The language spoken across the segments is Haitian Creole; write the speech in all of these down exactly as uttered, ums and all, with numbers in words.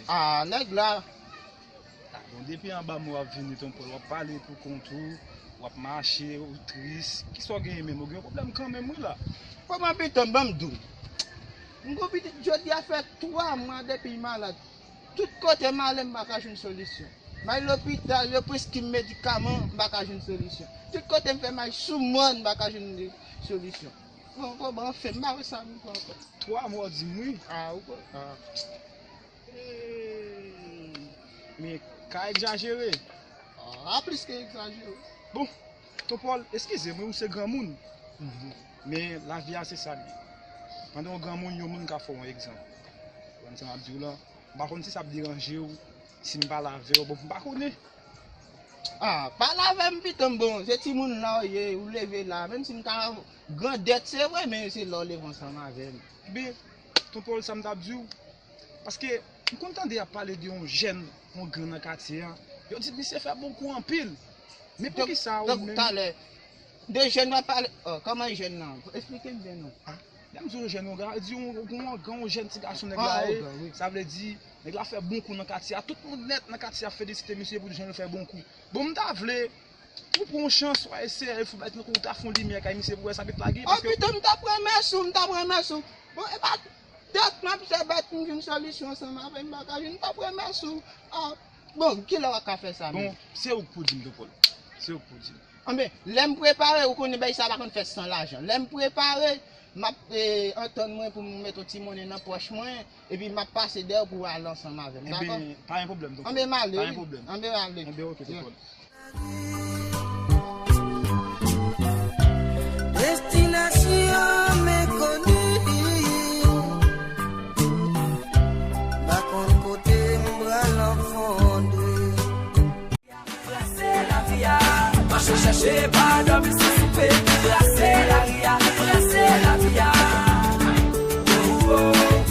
Ah, nèg la. Bon, depi anba mwen w ap vini, Ton Pòl, w ap pale pou kont ou, w ap mache, ou tris. Kisa w genyen menm? Ou gen pwoblèm kanmenm, wi, la. Kòman piton, ban m di w. M gen pitit, jodi a fè twa mwa depi m malad. Tout kote m ale, m pa ka jwenn solisyon. M al lopital, yo preskri m medikaman, m pa ka jwenn solisyon. Tout kote m fè, m al sou mòn, m pa ka jwenn solisyon. Bon, bon, bon, anfen, m pa wè sa m fè ankò. Twa mwa w di m, wi. Ah, ou kwè? Ah. Hey! Men ka egzajere. Ah, plis ke egzajere. Bon, Ton Pòl, eskize mwen, ou se granmoun. Mhm. Men lavi a se sa l ye. Pandan w granmoun, yon moun ka fè w yon egzanp. Ou konprann sa m ap di w lan? M pa konn si sa ap deranje w, si m pale avè w, bon, m pa konnen. Ah, pale avè m piton, bon, se timoun la w ye, ou leve la, menm si m ka grandèt, se vre, men se lè w leve ansanm avè m. Ebyen, Ton Pòl, sa m t ap di w, paske m konn tande y ap pale de yon jèn, yon gran nan katye a. Yo di misye fè bon kou anpil. Men poukisa ou menm? Talè, de jèn w ap pale, oh, kòman jèn nan? Esplike m byen non. Ah, lè m di yon jèn, yon gran, di yon, yon, yon jèn ti gason nèg la ye. Sa vle di, nèg la fè bon kou nan katye a. Tout moun nèt nan katye a felisite misye pou jan l fè bon kou. Bon, m ta vle ou pran yon chans, w a eseye, fè bagay tankou w ta fè yon limyè kay misye pou wè sa k ap lage, paske piton, m t ap renmèsye w, m t ap renmèsye w. Bon, e pa dat m ap fè bat m jwenn solisyon ansanm avè m, m pa ka jwenn, m t ap renmèsye w. Ah, bon, kilè w a ka fè sa menm? Bon, se ou k pou di m, Ton Pòl. Se ou k pou di m. Anben, lè m prepare, ou konnen bagay sa pa konn fèt san lajan. Lè m prepare, m ap, eh, antann mwen pou m met yon ti monnen nan pòch mwen, epi m ap pase dèyè w pou w ale ansanm avè m, dakò? Enben, pa gen pwoblèm, Ton Pòl. Anben, m ale, wi. Pa gen pwoblèm. Anben, m ale. Enben, oke, Ton Pòl. Destination inconnue. M pa konn kote m pral anfonde. Brase lavi a, mache chèche pa dòmi san soupe. Brase lari a, brase lavi a. Oh, oh.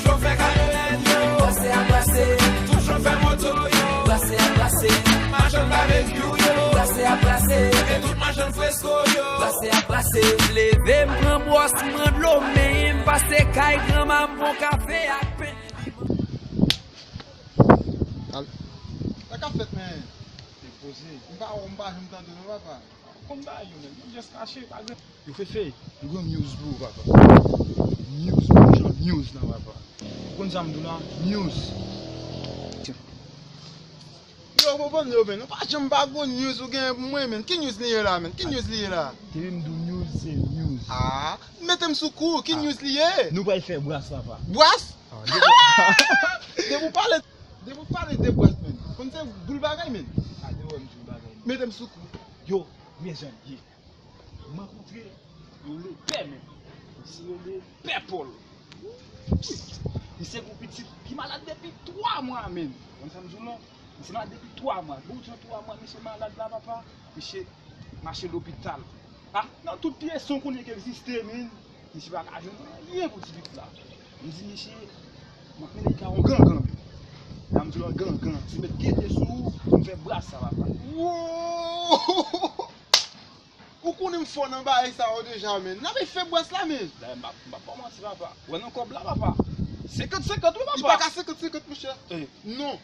Chofè kamyonèt yo, brase a brase. Tout chofè moto yo, brase a brase. Machann babekyou yo, brase a brase. E tout machann fresko yo, brase a brase. Leve m pran bwòs, m pran dlo, men m pase kay granma m pran kafe ak pen. Al. Sa k ap fèt, men? Depoze. M pa wè w, m pa janm tande w non, papa. Konn bagay yo menm. Mwen just kache, pa gen. Yo, Fefe, nou gen yon news pou ou, papa. News, bon jan news nan, papa. Ou konn sa m di w la? News. Yo, konprann yo, men. Nou pa janm pa gon news ou gen pou mwen, men. Ki news li ye la, men? Ki news li ye la? Te vin m di w news, se news. Ah, mete m sou kou. Ki news li ye? Nou pral fè bras, papa. Bras? Ah, depi, depi w pale, depi w pale de bras, men. Konn se boul bagay, men. Ah, depi w wè m di w bagay, men. Mete m sou kou. Yo, mezanmi, m rankontre yon lepè, men. Misye rele Pè Pòl. Misye gon pitit ki malad depi twa mwa, men. Konn sa m di w non? Misye malad depi twa mwa. Bon jan twa mwa, misye malad la, papa. Misye mache lopital. Ah, nan tout pye san w konnen ki egziste, men. Misye pa ka jwenn anyen pou ti pitit la. M di misye, m ap mennen l ka yon gangan. Lè m di w yon gangan, se met gete sou ou pou m fè bras sa, papa. Woo! Ou konnen m fò nan bagay sa yo deja, men. N ap fè bras la, men. Dayè, m ap, m ap ba w manti, papa. Ou wè nan kòb la, papa. Senkant senkant, wi, papa. Li pa ka senkant senkant, monchè. Eh. Non,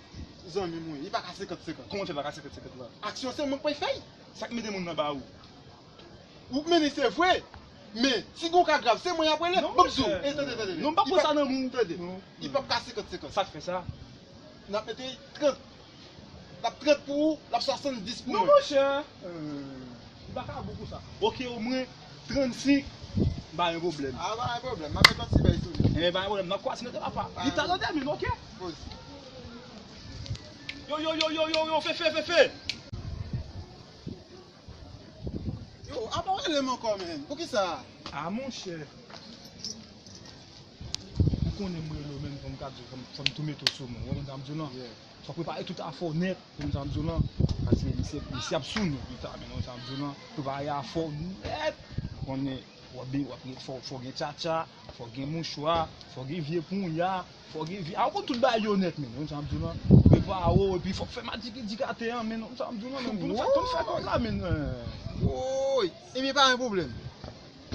zanmi mwen, li pa ka senkant senkant. Kòman l fè pa ka senkant senkant la? Aksyon se mwen k pral fè l. Sa k mete moun nan ba ou? Ou mennen, se vre. Men, si gon ka grav, se mwen y ap rele. Non, monchè. Ban m di w. Eh, tande, tande, tande. Non, m p ap pran sa nan men w. Tande. Non. Li p ap ka senkant senkant. Sa k fè sa? N ap mete trant. L ap trant pou ou, l ap swasanndis pou mwen. Non, monchè. Euh, li pa ka bon konsa. Oke, omwen trannsenk. Pa gen pwoblèm. Ah, pa gen pwoblèm. M ap mete yon ti bèy sou li. Eh, pa gen pwoblèm. N ap kwaze nan papa. Li ta nan tèmin, oke? Poz. Yo, yo, yo, yo, yo, yo, Fefe, Fefe. Yo, apa w rele m ankò, men? Poukisa? Ah, monchè. Konnen m rele w menm, fò m ka di w, fò m, fò m tou mete w sou mwen. Ou konprann sa m di w lan? Yeah. Fò w prepare tout afè w nèt, ou konprann sa m di w lan? Paske misye, misye ap sou nou pita, men ou konprann sa m di w lan? Prepare afè w nèt. Ou konnen, w ap, w ap, fò, fò gen tchatcha, fò gen mouchwa, fò gen vye pounya, fò gen vye, a, ou konn tout bagay yo nèt, men, ou konprann sa m di w lan? Prepare w, epi fò w fè matik edikatè an, men, ou konprann sa m di w lan, men, pou nou fè, pou nou fè kòb la, men. Woy! Ebyen, pa gen pwoblèm.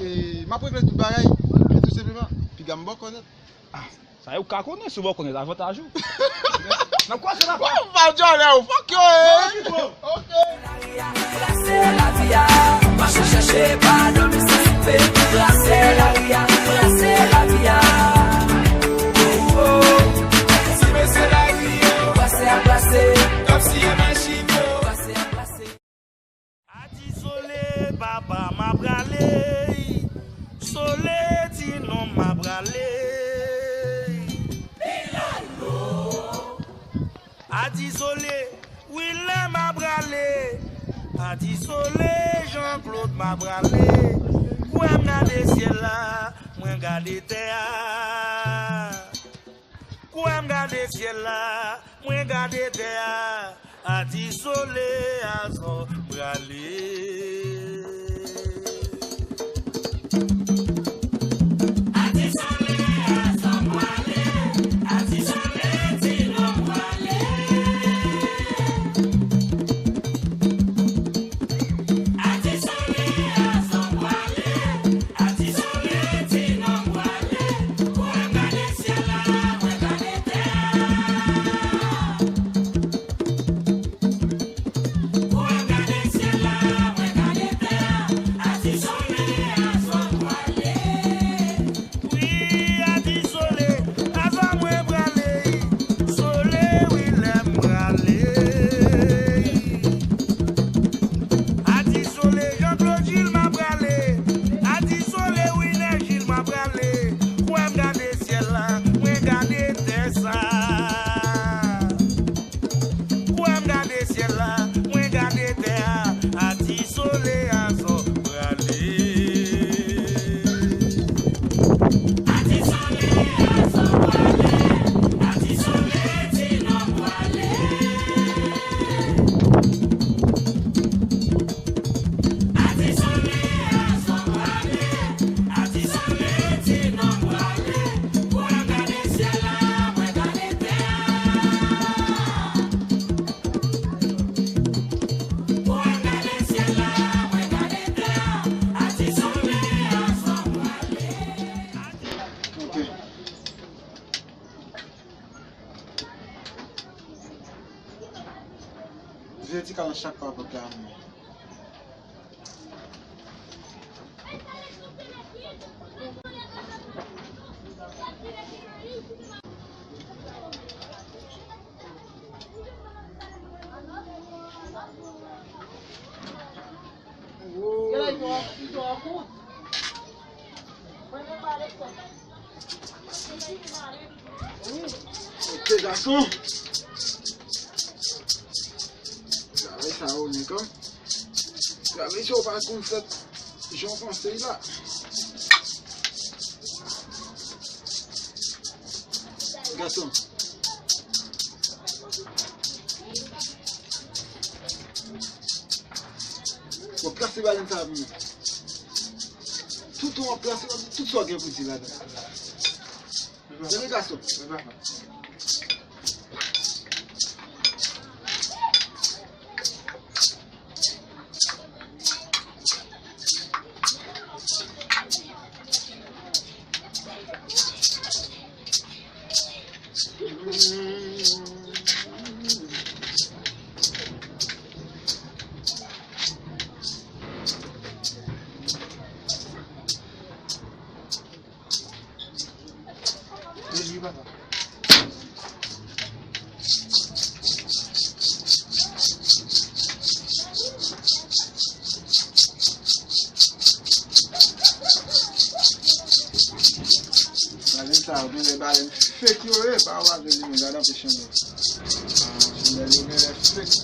E, m ap regle tout bagay, men tou senpleman, piga m bòkò nèt. Ah, sa yo ka konnen, si w bòkò nèt, avantaj ou. N ap kwaze la. Bon, m pa djòlè ou, fòk yo, eh. Ok. Brase lavi a, mache chèche, pa dòmi san soupe. Brase lari a, brase lavi a. Oh, oh. Ti mesye lari yo. Brase a brase. K ap siye machin yo. Brase a brase. Adi Sole, papa, m a prale. Sole, ti nonm, m a prale. Adi Sole, Wilèm, m a prale. Adi Sole, Jean Claude, m a prale. Kwè m gade syèl la, mwen gade tè a. Kwè m gade syèl la, mwen gade tè a. Adi Sole, a sa w prale. Adi Sole, a sa w prale. Adi Sole, ti nonm prale. Adi Sole, a sa w prale. Adi Sole, ti nonm prale. Kwè m gade syèl la, mwen gade tè a. Kwè m gade syèl la, mwen gade tè a. Adi Sole, a sa w prale. Wi, Adi Sole, a sa mwen prale. Sole, Wilèm prale. Adi Sole, Jean Claude Gilles, m a prale. Adi Sole, Wilèm Gilles, m a prale. Kwè m gade syèl la, mwen gade tè sa. Kwè m gade syèl la, mwen gade tè a. Adi Sole, a sa w prale. Adi Sole, a sa w prale. Adi Sole, ti nonm prale. Adi Sole, a sa w prale. Adi Sole, ti nonm prale. Kwè m gade syèl la, mwen gade tè a. Kwè m gade syèl la, mwen gade tè a. Adi Sole, a sa w prale. Ok. Veye ti ka nan chak pa pòt la, mwen. Ok, gason. Travay sa yo, nèg, an. Travay sa yo pa konn fèt jan w panse la. Gason. W ap plase balèn sa a pou mwen. Tout w ap plase, tout sa w gen pou di ladan. Tande gason. Balèn sa yo genlè balèn fake yo ye, pa yo pa vle limen, gade anpil chandèl. Chandèl yo genlè fake.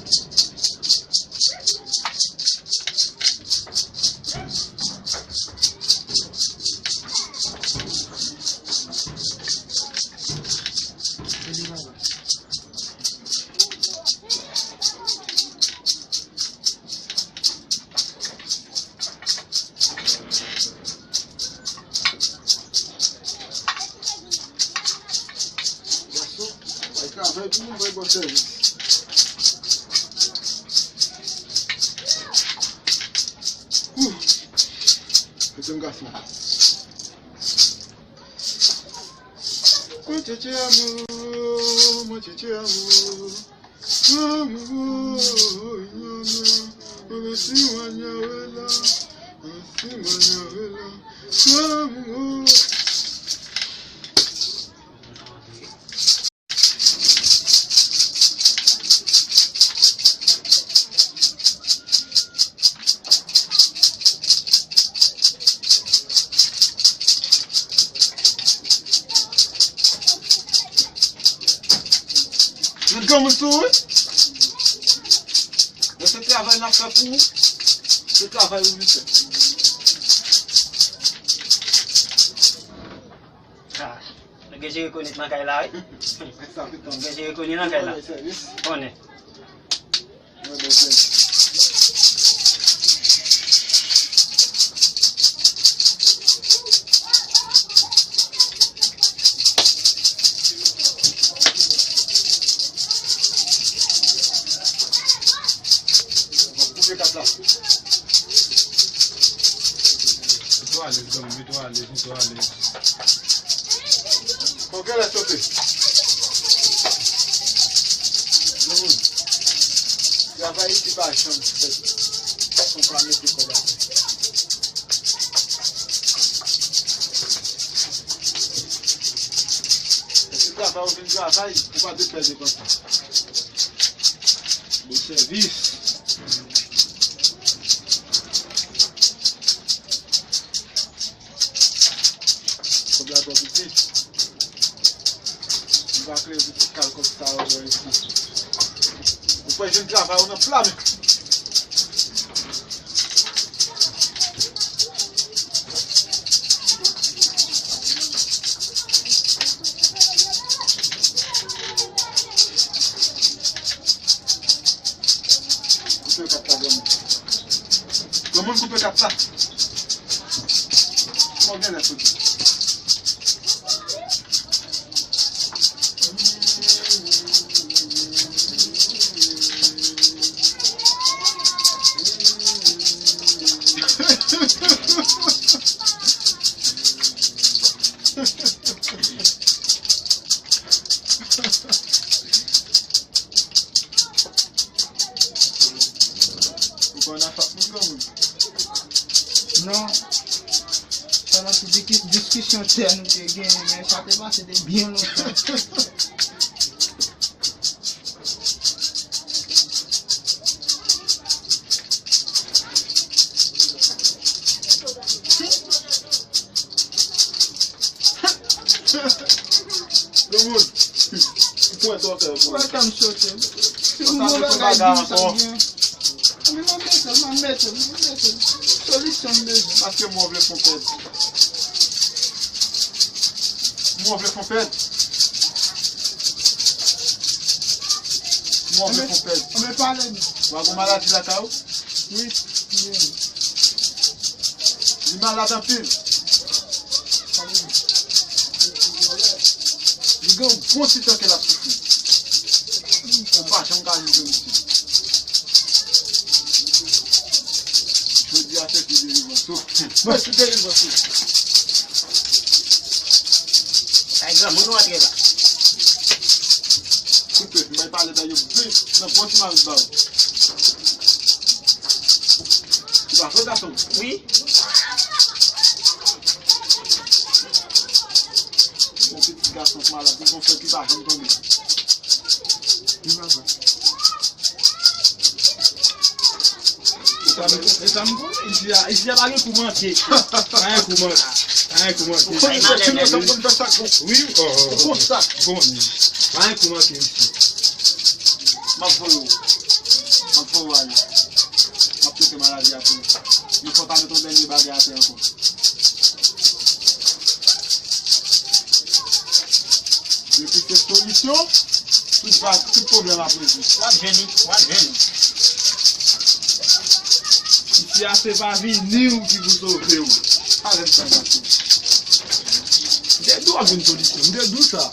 Travay pou mwen, mwen ba w sèvis. Ouh! Se yon gason. Mwen tchetche amou, mwen tchetche amou. Amou, amou, amou, si manyawela, si manyawela, amou. Met granmoun sou ou wi. Men se travay n ap fè pou ou. Se travay ou vin fè. Ah, nou gen jere konèt nan kay la wi. Nou gen jere konèt nan kay la. Konnen. Koupe kat la. Mete w alèz, zanmi, mete w alèz, mete w alèz. Bon, genlè chofe. Granmoun, travay isit pa janm fèt san w pa mete kòb atè. Èske travay ou vin travay, ou pa dwe pèdi konsa. Bon sèvis. Kòb la twò piti. M pa klere pou ti kal kòb sa yo bò isi. Ou kwè jwenn travay ou nan pla men. Koupe kat la, granmoun. Granmoun, koupe kat la. Kòman w genlè soti? Ou konn afè moun granmoun? Non. Sa nan ti diki-, diskisyon tè nou te genyen, men sa te pase de byen lontan. Granmoun, ou pran tò fè pou mwen. Wè tan m chofe. Se pou mwen bagay di sa byen. Anben m ap mete, m ap mete, m ap mete. Solisyon m bezwen. Paske mwen vle fon pèd. Mwen vle fon pèd. Mwen vle fon pèd. Anben pale m. Ou pa gon maladi lakay ou? Wi, wi. Li malad anpil. Li gen yon bon ti tan ke l ap soufri. Ou pa janm ka jwenn misye. Jodi a se ki delivrans ou. Mwen se delivrans ou. Ay, granmoun ou antre la. Koupe, m bay pale bay yo byen nan bon ti marit ba ou. Ou pa vre gason? Wi. Yon pitit gason k malad, yon frè ki pa janm tonbe. Li malad. E sa m, e sa m konnen. Isi a, isi a pa gen kou manke. Pa gen kou manke. Pa gen kou manke. Ou konn sa, ou konn fè sa, gon. Wi, oh, oh, oh. Ou konn sa. Bon, pa gen kou manke isi. M ap voye w. M ap voye w ale. M ap trete maladi a pou ou. Men fò w pa met yon dènye bagay atè ankò. Depi se solisyon, tout va, tout pwoblèm ap rezoud. W ap jwenn li, w ap jwenn li. Isi a se pa vini w ki pou sove w. Avèk sa gason. M te di w ap jwenn solisyon, m te di w sa.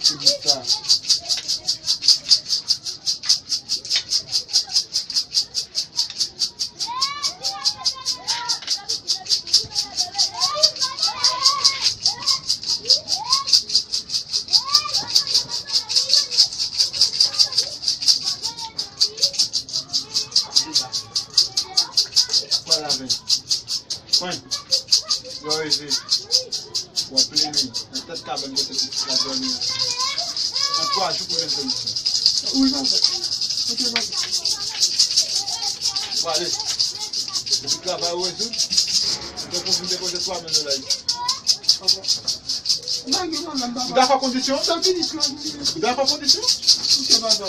Sa. Pale avè m. Mwen, lè w rive, w ap plenyen nan tèt kabann kote pitit la dòmi an. Nan twa jou pou jwenn solisyon. Wi, papa. Ok, papa. Ou ale. Depi travay ou rezoud, ou te pou vin depoze twa mil dola isit. Papa. M pa gen pwoblèm, papa. Ou dakò kondisyon? Sa fini, sa fini. Ou dakò kondisyon? Ok, papa.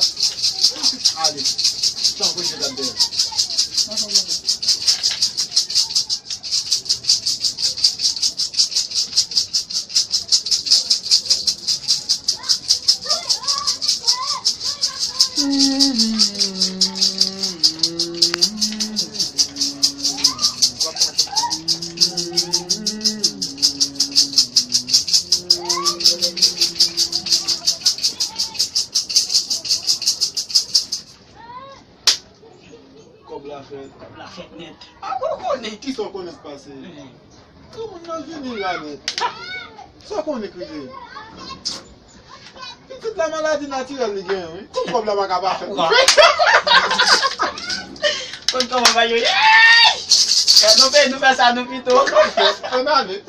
Ale. Tanpri, je gade dèyè. Papa, papa. Kòb la fèt. Kòb la fèt nèt. A, ou konnen. Kisa w konnen k pase? Tout moun nan vini la nèt. Sa w konnen k rive? Pitit la maladi natirèl li genyen, wi. Tout kòb la pa ka pa fèt. Konn kòman bagay yo ye. Fè nou fè, nou fè sa nou pito. Ann ale.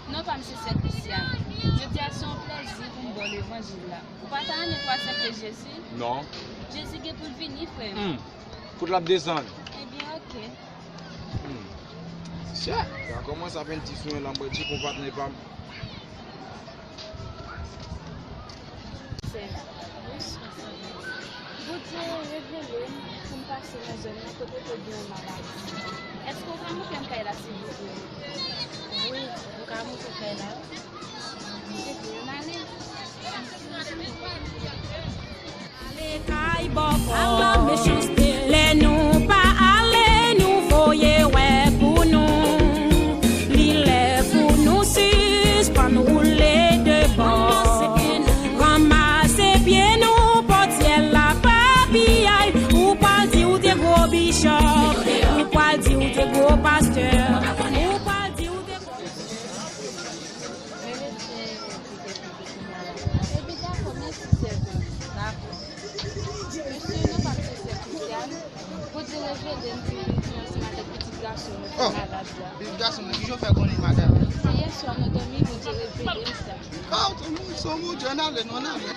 Non pa m se sè Christian. Jodi a se yon plèzi pou m ba w levanjil la. Ou pa ta renmen kwè a sète Jezi? Non. Jezi gen pou l vini, frè m. Hmm. Kote l ap desann? Ebyen, oke. Hmm. Chè, sa kòmanse ap enn ti swen la, m prèske konpatnè pa m. Sè, bonswa, sè. Bondye revele m pou m pase nan zòn nan kote te gen yon maladi. Èske w ka montre m kay la, silvouplè? Wi, m ka montre w kay la. Ebyen, ann ale. Ale kay bòkò. Ala mechanste. Lè nou pa ale, nou voye wè pou nou. Li lè pou nou sispann woule de bò. Ranmase pye nou, pòtyè la pa piyay. Ou pral di ou te gwo bishòp, ou pral di ou te gwo pastè, ou pral di ou te gwo... Ebyen, dakò, mèsi, sè. Dakò. Mesye, non pa m se sè Christian. Bondye revele m pou m vin ansanm avèk pitit gason mwen ki malad la. Pitit gason mwen, kijan w fè konnen, madanm? Se yèswa nan dòmi, Bondye revele m sa. Ah, ou se moun, se yon moun, ann ale, non, ann ale.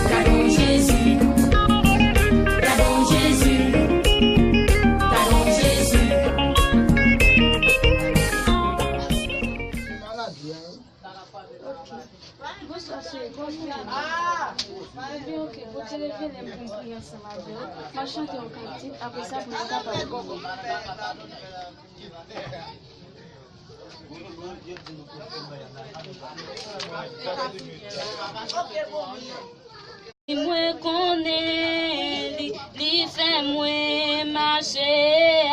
Gadon Jezi, gadon Jezi, gadon Jezi. Maladi a, wi. Ok. Bonswa, cheri, kòman w ye? Ebyen, ok, Bondye revele m pou m priye ansanm avè w. M ap chante yon kantik, apre sa, pou nou kapab... Mwen konnen li, li fè mwen mache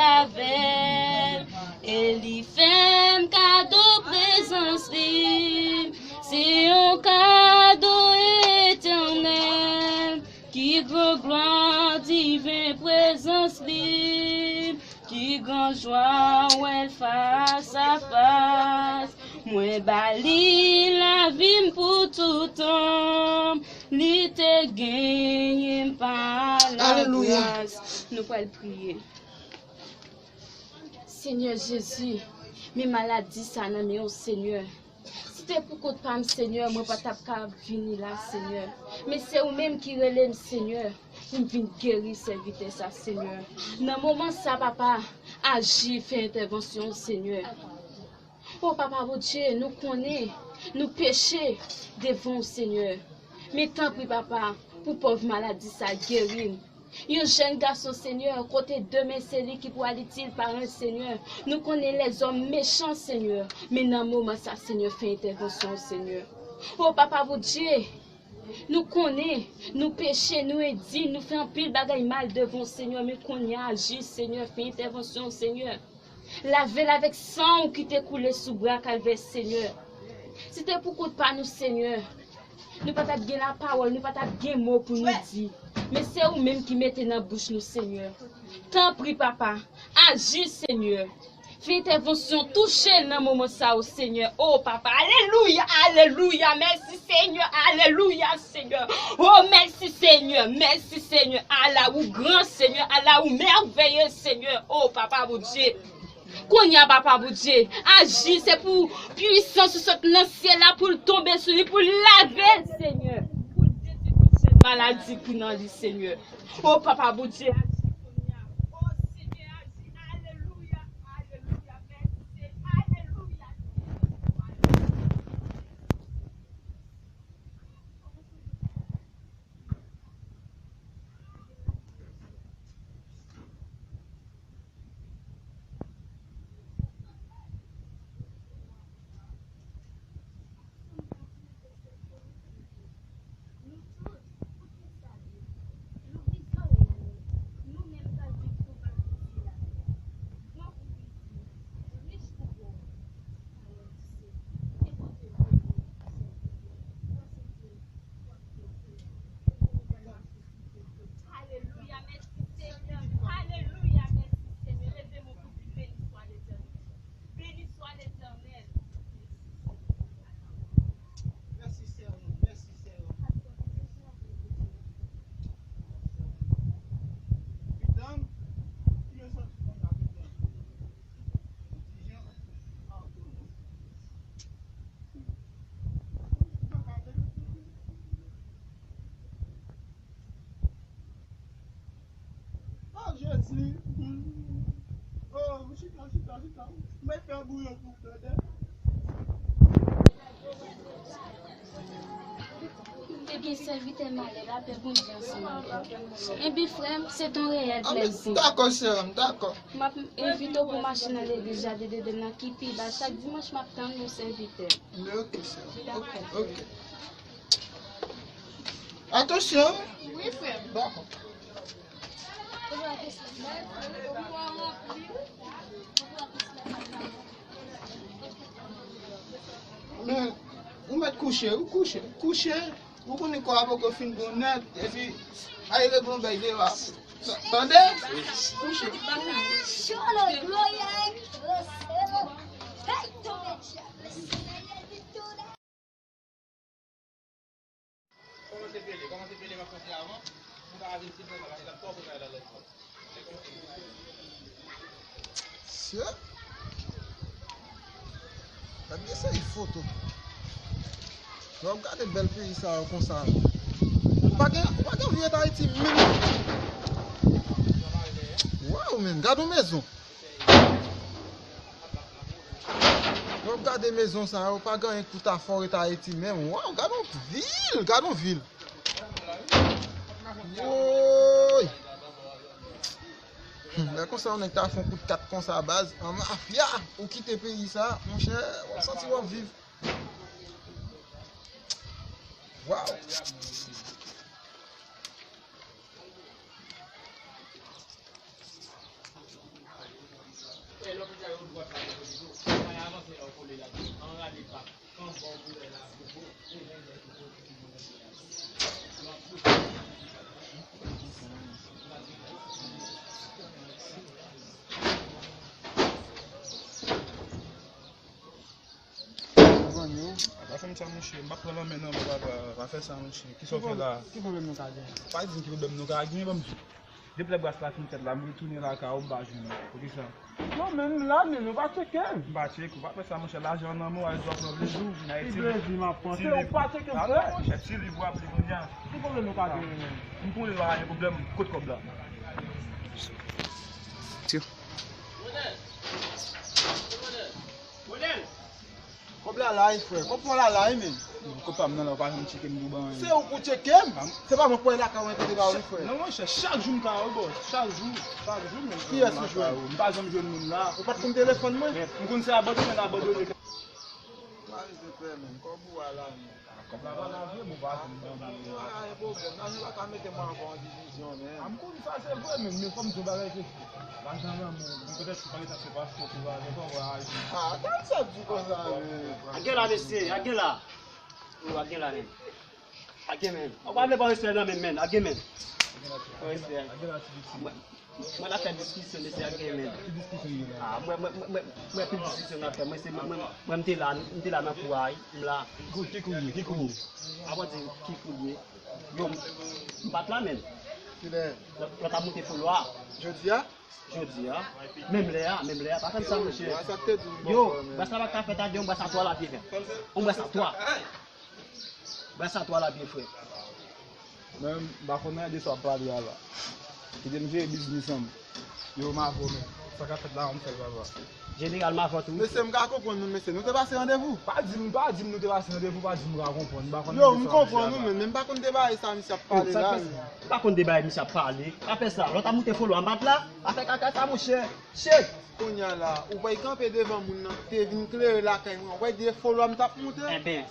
avè l, e li fè m kado prezans li. Se yon kado etènèl, ki gran glwa diven prezans li. Ki gran jwa wè l fas a fas. Mwen ba li lavi m pou toutan. Li te genyen m pa lagras. Nou pral priye. Senyè Jezi, men maladi sa nan men w, Senyè. Si te pou kont pa m, Senyè, mwen pa t ap ka vini la, Senyè. Men se ou menm ki rele m, Senyè, pou m vin geri sèvitè sa, Senyè. Nan moman sa, Papa, aji, fè entèvansyon w, Senyè. O Papa Bondye, nou konnen nou peche devan w, Senyè. Men tanpri, papa, pou pòv maladi sa, geri m. Yon jèn gason, Senyè, kote demen se li ki pou al itil paran l, Senyè. Nou konnen lèzòm mechan, Senyè, men nan moman sa, Senyè, fè entèvansyon w, Senyè. O Papa Bondye, nou konnen nou peche, nou endiy, nou fè anpil bagay mal devan w, Senyè, men kounye a aji, Senyè, fè entèvansyon w, Senyè. Lave l avèk san w ki te koule sou bwa Kalvè, Senyè. Si te pou kont pa nou, Senyè, nou pa t ap gen lapawòl, nou pa t ap gen mo pou nou di. Men se ou menm ki mete nan bouch nou, Senyè. Tanpri, Papa, aji, Senyè. Fè entèvansyon, touche l nan moman sa, o Senyè. O, Papa, alelouya, alelouya, mèsi, Senyè, alelouya, Senyè. O, mèsi, Senyè, mèsi, Senyè. Ala ou gran, Senyè, ala ou mèveye, Senyè. O, Papa Bondye. Kounye a, Papa Bondye, aji, se pou pwisans ou sot nan syèl la, pou l tonbe sou li, pou l lave l, Senyè. Pou l detwi tout chèn maladi ki nan li, Senyè. O, Papa Bondye, aji kounye a. O, Senyè, aji. Alelouya, alelouya. Mèsi, Senyè. Alelouya. Alelouya, mèsi Senyè. Alelouya, mèsi Senyè. Leve men w pou di, beni swa Letènèl. Beni swa Letènèl. Mèsi Senyè. Mèsi Senyè. Mèsi Senyè. Pitanm, ki yo santi konsa pitanm? Oh, Jezi. Oh, chita, chita, chita. Mwen fè bouyon pou tande. Ebyen, sèvitè m ale, lapè Bondye ansanm avè w. Ebyen, frè m, se t on reyèl plèzi. Dakò, sè m, dakò. M ap envite w pou mache nan legliz Jaden Edenn nan ki pi ba chak dimanch, m ap tann ou, sèvitè. Ok, sè m. Ok, ok. Atansyon. Wi, frè m. Dakò. Men, ou mèt kouche, ou kouche, kouche. Ou konnen kò a poko fin bon nèt, epi al regle yon bèy deyò a. Tande? Kouche. Kòmanse pele, kòmanse pele, m ap kontinye avan. Ou pa vin si mwen, m ap fè twòp travay nan lòt bò. Sye. Gad yon seri foto. Lè w ap gade bèl peyi sa yo konsa, ou pa gen, ou pa gen anvi ret Ayiti menm. Waw, men, gad yon mezon. Lè w ap gade mezon sa yo, pa gen anyen k pou ta fè w ret Ayiti menm. Waw, gad yon vil, gad yon vil. Woy! Hmm, lè konsa, yon nèg ta fè yon kout kat konsa, baz, an mafya, ou kite peyi sa, monchè, w ap santi w ap viv. Waw! Konprann yo. Pa fè m sa, monchè. M pa pran lanmè, non, papa. Pa fè sa, monchè. Kisa w fè la? Ki pwoblèm nou ka gen? Pa di m ki pwoblèm nou ka gen, ban m di. Depi lè bras la fin fèt la, m retounen lakay ou, m pa jwenn ou. Poukisa? Non, men m la, men ou pa tcheke m. M pa tcheke ou, pa fè sa, monchè. Lajan an nan men w, al di w ap pran plezi w, vin Ayiti. Ki plezi m ap pran? Se ou pa tcheke m, frè. Ti liv w ap li kounye a. Ki pwoblèm nou ka gen, menm? M konnen nou pa ka gen pwoblèm, kot kòb la? Kòb la la, wi, frè. Kòb pa w la la, wi, men. Konpa m nan la, ou pa janm tcheke m pou ban anyen. Se ou pou tcheke m? Se pa mwen k pral lakay ou enpete ba ou, frè. Non, monchè, chak jou m ka wè, bò. Chak jou, chak jou, men. Kiyès ou jwenn? M pa janm jwenn moun la. Ou pa t konn telefòn mwen? Men, m konn se abandone, l abandone. Mari se frè, men. Kòb ou a la, men. Kòb la pa la vre, bon, pa janm ban mwen. Ah, e pwoblèm. Nan, nou pa ka mete mwen ankò an divizyon, men. Ah, m konn sa, se vre, men, men fò m di w bagay ke lajan nan men w, petèt se pa leta se paspò pou lajan, kòb la aji. Ah, tande sa ap di konsa, men. Ak gen la, mesye, ak gen la. Ou ak gen la, men. Ak gen, men. Ou pa vle pran respè nan men, men. Ak gen, men. Pran respè. Mwen, mwen la fè diskisyon, mesye, ak gen, men. Ah, mwen, mwen, mwen, mwen, mwen, pil diskisyon n ap fè. Mwen, se, mwen, mwen, mwen, m te la, m te la nan kou a, wi. M la. Ki kou, ki kou ye, ki kou ye? Apa di ki kou ye? Yo, m, m pa t la, men. Kilè? Lè, lè w t ap moute folo a. Jodi a? Jodi a. Menm lè a, menm lè a. Pa fè m sa, monchè. Yo, bras la pa ka fèt a de, yon bras a twa l ap byen fèt. Yon bras a twa. Bras a twa l ap byen fèt. Men, m pa konn anyen de sa w ap pale a la. Kite m jere biznis an m. Yo, m avè w, men. Sa k ap fèt la, m fè l, papa. Jeneral, m avè w tou. Mesye, m ka konprann nou, mesye. Nou te pase randevou? Pa di m, pa di m nou te pase randevou, pa di m m ka konprann. M pa konn anyen de sa w ap pale a la. Yo, m konprann wi, men, men m pa konn de bagay sa misye ap pale la, men. M pa konn de bagay misye ap pale. Pa fè sa. Lè w t ap moute folo a, m pa t la. Pa fè kaka sa, monchè. Shit! Kounye a la, ou pa t kanpe devan moun nan ki te vin klere lakay mwen. Ou pa t di e folo a m t ap moute? Enben.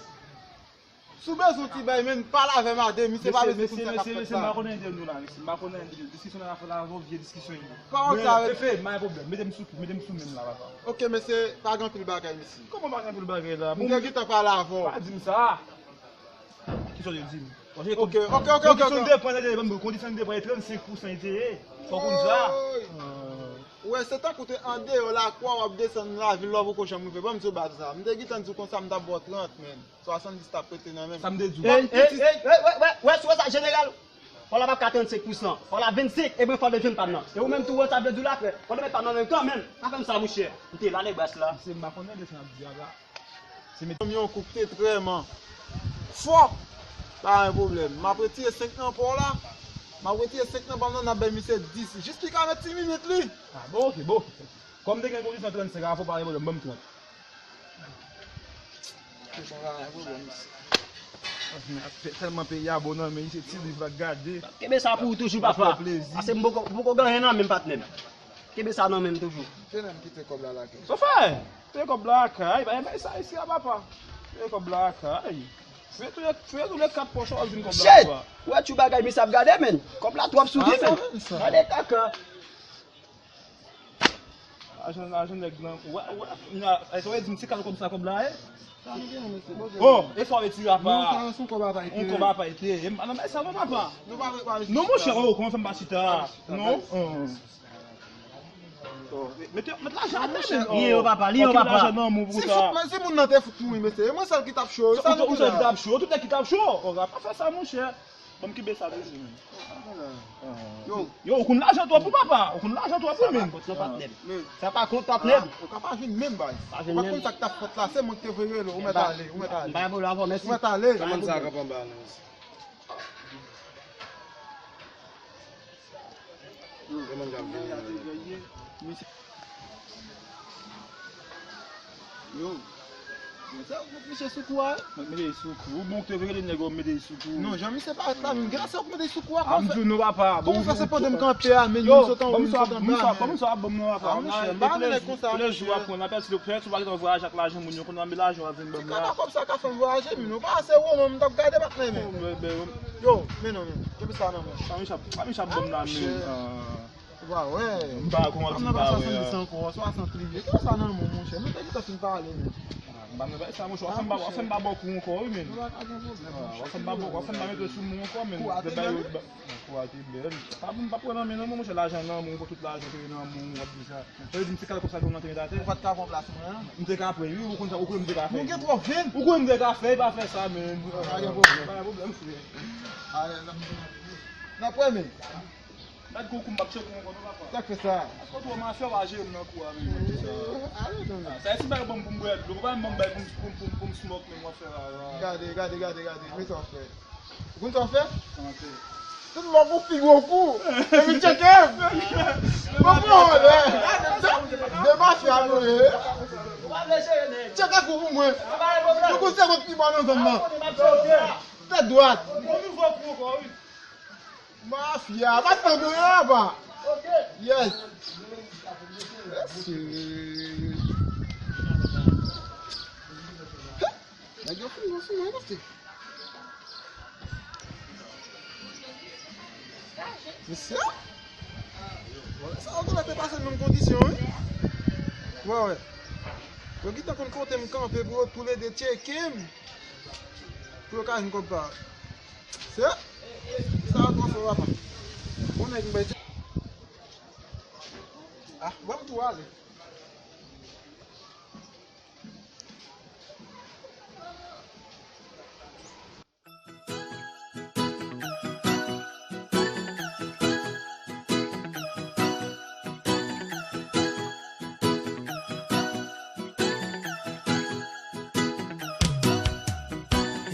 Si w bezwen yon ti bay, men, pale avè m a de, misye pa bezwen konn sa k ap fèt la. Mesye, mesye, mesye, m pa konn anyen de nou la, mesye. M pa konn anyen de nou. Diskisyon n ap fè la, se yon vye diskisyon li ye. Pawòl sa, men, Fefe, m pa gen pwoblèm. Mete m sou, mete m sou men m la, papa. Ok, mesye, pa gen anpil bagay, mesye. Kòman pa gen anpil bagay la? M te gentan pale avè w. Pa di m sa. Kisa w te di m? Ok, ok, ok, ok. Kondisyon n te pran, n te, kondisyon n te pran, e trannsenk pousan li te ye. Fò w konn sa. Woy! Ou wè, se tankou w te andeyò lakwa, w ap desann lavil la, w poko janm rive. Ban m di w bagay sa. M te gentan di w konsa, m t ap ba w trant, men. Swasanndis t ap rete nan men m. Sa m te di w? Ey, ey, ey, wè, wè, wè, wè, si w wè sa, jeneral. Fò l ap ka trannsenk pousan. Fò l ap vennsenk, ebyen fò l jwenn pa m nan. E ou menm tou, wè, sa vle di w la, frè. Fò l met pa m nan men m kanmenm. Pa fè m sa, monchè. M te la, nèg bas la. Se m pa konnen de sa n ap di a la. Se met yon kou k te trè man fò. Pa gen pwoblèm. M ap retire senk nan pa w la. M ap retire senk nan pa m nan, n ap bay misye dis. Jis li ka met ti minit li. Ah, bon, ok, bon. Kòm te gen kondisyon trannsenk a, fò pa gen pwoblèm, ban m trant. Tèlman peyi a bon nan men, se ti liv la gade. Kenbe sa pou ou toujou, papa. Pase m poko, poko gen anyen nan men m, patnè m. Kenbe sa nan men m toujou. Se nan m kite kòb la lakay. Sa w fè? Kite kòb la lakay. Bay, bay sa isi a, papa. Kite kòb la lakay. Fouye tou lè, fouye tou lè kat pòch ou, al jwenn kòb la lakay. Shit! Ou wè ti bagay misye ap gade, men. Kòb la twòp sou li, men. Gade kaka. Lajan, lajan nèg lan. Wè, wè, sa vle di m se kal kòb sa kòb la ye? Oh, e sa w retire apa? Non, sa se yon kòb apa li te ye. Yon kòb apa li te ye. Nan men sa non, papa. Non, monchè, oh, kòman fè m pa chita? Non. Mete, mete lajan atè, men. Li yo, papa, li yo, papa. Lajan nan men pou sa. Si moun nan te fout mouri, mesye, e mwen sèl ki t ap cho. Ou sèl ki t ap cho, tout nèg ki t ap cho. Oh, pa fè sa, monchè. Ban m kenbe sa toujou, men. Yo. Yo, ou konn lajan twòp wi, papa. Ou konn lajan twòp wi, men. Sa pa kont non, patnè m. Sa pa kont, patnè m. Ou ka pa jwenn menm bay. Pa jwenn menm. Ou pa konn sa k t ap fèt la, se mwen ki te voye rele w. Ou mèt ale, ou mèt ale. M pa gen pwoblèm avè w, mèsi. Ou mèt ale. Kòman sa k ap anba la? Yo, men gade, gade, gade. Yo. Yo, sa ou fout misye sou kou a, wi? Mwen mete li sou kou. Ou bon, ou te vle rele nèg ou mete li sou kou. Non, jan misye parèt la, menm gen sa ou mete li sou kou a. A, m di w non, papa. Bon, ou fè se pandan m kanpe a, men yo, m sot anwo, m sot anba, men. Kòman sa w ap ban m non, papa? A, monchè, m pa renmen nèg konsa, monchè. Lè jou ap pran, apèl si yo fè, si w pa gentan vwayaje ak lajan moun yo, konn anbe lajan w ap vin ban m la. Ti kaka kòb sa ka fè m vwayaje, men non, pa se ou, non, m t ap gade patnè, men. Yo, men non, men. Kenbe sa nan men. Pa misye ap, pa misye ap ban m la, men. Ou pa wè. M pa wè kòman w ap di m pa wè a. Swasanndis ankò, swasant li ye. Kite sa nan men w, monchè. Nou te gentan fin pale, men. Ah, m pa nan bagay sa, monchè. W ap fè m pa, w ap fè m pa ba w kou ankò, wi, men. Nou pa ka gen pwoblèm, monchè. W ap fè m pa ba, w ap fè m pa mete w sou men ankò, men. Kou a te bèl, wi. Kou a te bèl. Pa, m pa pran nan men non, monchè, lajan nan men w, tout lajan te nan men w, w ap di sa. Sa vle di m se kal kòb sa ke w nan te mete atè? Ou pa t ka pran plas mwen an? M te ka pran, wi, ou konn sa, ou konn m te ka fè. Nou gen twòp venn. Ou konn m te ka fè, pa fè sa, men. Pa gen pwoblèm. Pa gen pwoblèm, frè. Ale, n ap, n ap wè, men. Gad gon kou m p ap tcheke ankò non, papa. Sa k fè sa? Paske w twò mafya, w pa jere m nan kou a menm. Ale non, men. Sa e ti bay ban m pou m bwè dlo, pa ban m bay pou m, pou m, pou m, pou m smoke menm w ap fè la, la. Gade, gade, gade, gade. Men sa w fè. Ou konn sa w fè? Tout lòk ou pi gwo kou. Epi tcheke m. Bon, bon, de mafya nou ye. Tcheke kou pou mwen. Mwen konn se mwen ki bon nan zòn nan. Tèt dwat. Mafya, pa t nan goumen pa. Yes. Mesye. Nèg yo fini sou mwen, mesye. Mesye? Sa yo genlè te pase menm kondisyon, wi. Wè, wè. Yo gentan konn kote m kanpe pou yo toulede tcheke m. Pou yo ka jwenn kòb pa yo. Se sa yo pran fò, papa. Bon nèg m bay tcheke. Ah, ban m tou ale.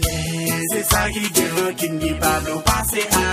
Yeah, se sa ki gen rankin ki pa vle w pase a